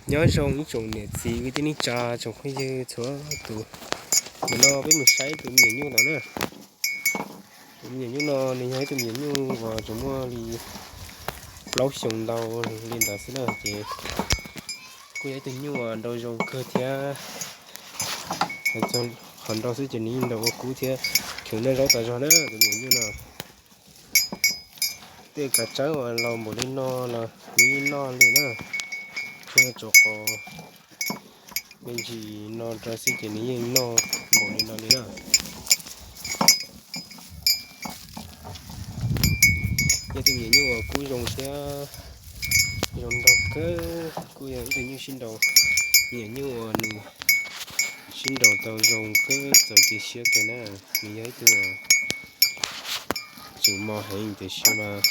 Nyob zoo ib tsoom niam txiv kwv tij neej tsa tsoom phooj ywg txhua tus. Nim no peb mus saib tus me nyuam nyuj ntawd na. Tus me nyuam nyuj no nws yog ib tug me nyuam nyuj uas tsuas muaj li plaub xyoos ntau li ntawd xwb na ces kuj yog ib tug nyuj uas nrau zoo kawg thiab. Qhov nrau xwb ces nws yeej nrau ua kub thiab, tseem noj zaub tas zog na tus me nyuam nyuj no. Tej kav tsawb uas laus npaum li no los nws yeej noj li na, tsuas yog tsum qos me ntsis no rau xwb ces nws yeej noj npaum li no li na. Yog ib tug me nyuam nyuj uas kub zoo thiab zoo nraug kawg, kuj yog ib tug nyuj sib nraus, me nyuam nyuj uas nws sib nraus tau zoo kawg txaus cia siab kawg na. Nws yog ib tug tseem mos heev tiam sis mas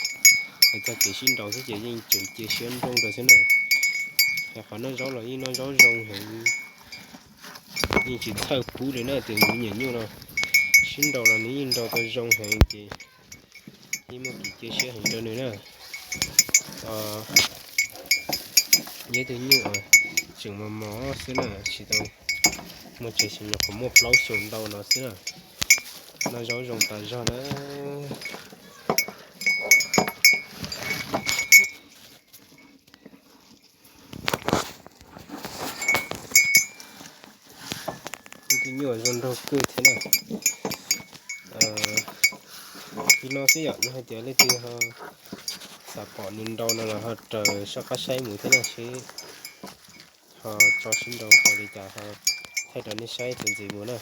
hais txog kev sib nraus xwb ces yeej tseem cia siab nrooj rau xwb na. Hais qhov noj zaub los yeej noj zaub zoo heev, yeej tsis txhawj pub li na. Tus me nyuam nyuj no sib nraus los nws yeej nraus tau zoo heev ces yeej muaj kev cia siab heev rau nws na. Yog ib tug nyuj uas tseem mos mos xwb na, tsis tau muaj tsev xyoo, nyuam qhuav muaj plaub xyoos ntau no xwb na. Noj zaub zoo tas zog na. Ib tug nyuj zoo nraug kawg thiab na. Li no xwb yom, yog hais tias leej twg ho xav pom nws nrau no los ho raws sab qab saib mus thiab na, seb ho tso sib nrau tau li cas ho thaij rau nej saib txuas ntxiv mus na.